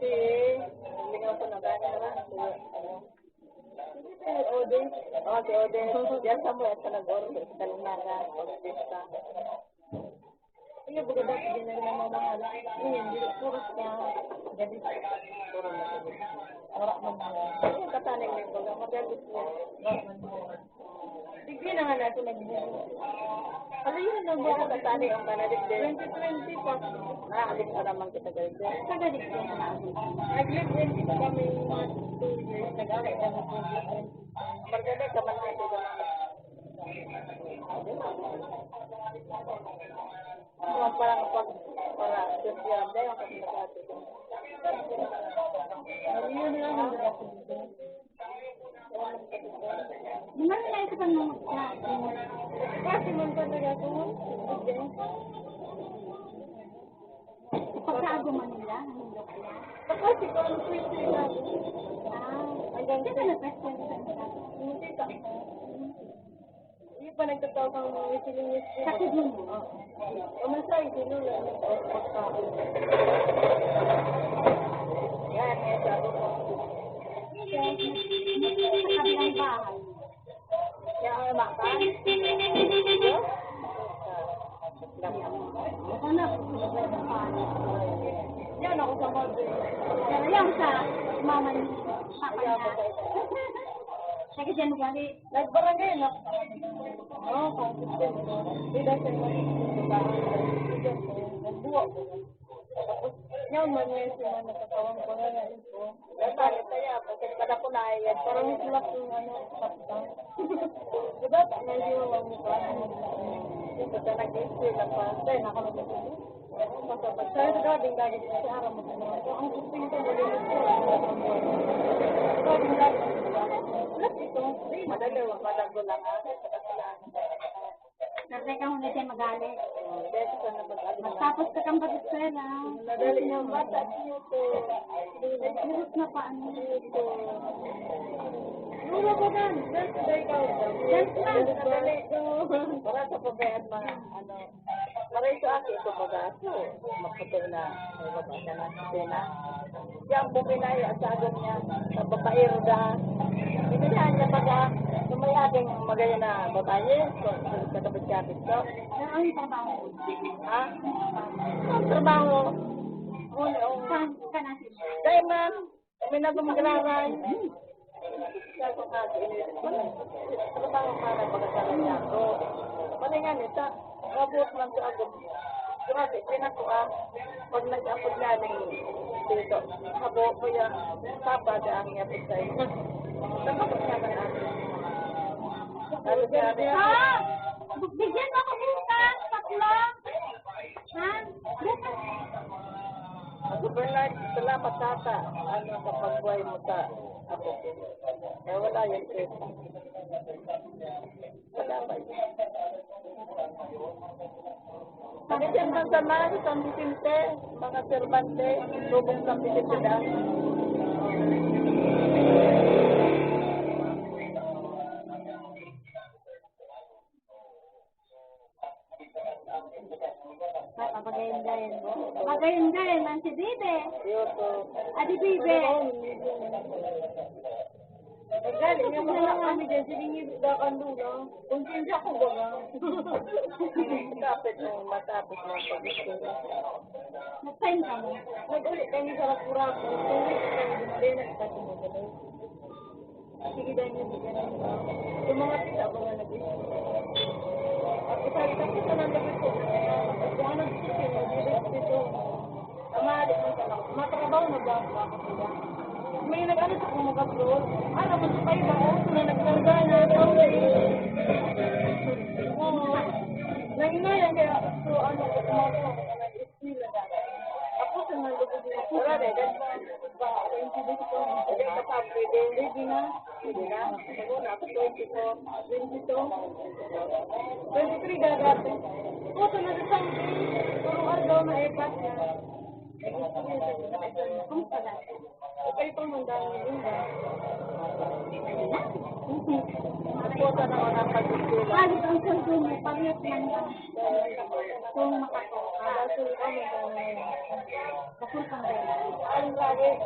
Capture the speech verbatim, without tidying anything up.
Si, hindi nga ako nagana na. Si Odin. Oh, si Odin. Diyan sa mo, sa nag-order. Sa Lunaga. Pag-pista. Iyo, baga dati din na rin ang mga mahal. Ngayon, di, puro siya. Gabi. Puro na gabi. Wala man mo. Ayun, kataning may baga. Magalit niya. Wala man mo. Sige na nga natin nagbubuo. Ano yun? Nagbubuo. Ayun, kataning ang manalig din. Twenty twenty pa. Nakakabit pa naman kita, guys. Sa galit din. Nag-live-in kami mga two years. Nag-away kami twenty twenty. Margada, kaman na ito. Mga parang pag, para, Diyos yan, dahil ang pagkakasal. Ano yun na lang ang nagkakasal? Di man nila ito pang mga sa akin. Kasi man pa nagkakasal. Pagkaaguman nila, nahulog nila. Kasi kung ano po yung sinabi. Ah, hanggang sino na question sa nila? Hindi pa. Hindi pa nagtatawag ang mga miscellaneous. Sa kidney mo? Oo. Kamusta yung sino na nag-pagkain? Yan, yan, sabi ko. Sa kabilang bahay. Yan, ang makan. Yan ako sa mother. Pero yan sa mama ni papa niya. Taga dyan ugali. Nagbarangay na. Oo, consistent. Hindi dahil sa mga nagbuwa ko. Tapos, yun, man ngayon sila nagkatawang barangay ko. Nagbarangay kaya, pagkat pala ko na, eh, parang isulak yung ano, kapitang. Diba, pa, medyo, ano, yung pagka nag-i-school na pa, tayo, nakamatapos. Basta pag sabi sa gabing dagit sa aram mo, ano, ang susting ko, muli mo po. Gabing dagit. Lahat ito, madali, madali lang, ah. Swerte ka, hindi siya magalit. Magtapos ka kang pag-eskwela. Madali niya, bata, cute. Cute na pa, ano. Mura ba yan? Dance ba ikaw? Dance lang, madali. Para sa pagkayat mga, ano, Maray sa aki, ito baga, so, maputi na, may baga na, puti na. Yang puti na, yung sa agom niya, sa babaero da. Ito niya, niya baga, kung may aking magaya na babae, so, sa kapit-kapit ko. Pero ang trabaho? Ha? Ang trabaho. Wala, oh. Saan ka na? Dahil, ma'am, Kami na gumagararay. Sabi ko, "Kasi, trabaho para pagkakaroon niya ako." Palingan ito, mabuot man sa ako. Grabe, pinako, ah. Pag nag-apod na rin dito, habo ko yan, papa, daan niya po sa'yo. Tapos niya na natin. Sabi niya, "Ah! Bigyan mo ako bukas, tatlo." Ha? Ako, Bernard, salamat, tata. Ano, sa pagbuhay mo sa ako. Kaya wala yan, sir. Salamat. Pag-isip man sa mga sa San Vicente, mga serbante, lubong San Vicente na. Papagayon-gayon mo. Papagayon-gayon man si Bibi. Adi, Bibi. Galing yung mga kami dyan, siningil ka kan Lula. Kung hindi ako baga. Tapit mo, matapit mo ang pag-isip. Nag-sign ka mo? Nag-uli kami sa Rapu-Rapu. Kung hindi kami, hindi na kita tumagalaw. Sige, dahil hindi ka na. Yung mga tita ko nga nag-isip. At isa, isa, isa lang lagi po. Kung ano gusto ko, hindi dito. Ang mahalik mo sa lako. Matrabaho na ba ako sila? May nag-ano sa kung mag-upload. Ano, mas pa iba, oh, na nagkarga na, ikaw na eh. Oo. Nanginayan kaya, so, ano, kung mga sila dati. Tapos, ang nalugod na sila. Wala na, that's why, ba, ang incident ko, hindi ka pa pwede. Hindi na. Hindi na. Ako na, ako twenty-four. Twenty-two. Twenty-three gagawin. Puto na sa something. Puro araw na iPad na. Nag-experience ako sa iPad na. Kung pala. Okay pang mandang yung iba. Puto na ako ng pag-experience. Halos ang sweldo mo, pangit man lang. Kung makatoka. Halos ang sweldo mo, pangit man lang. Bakul pang Father,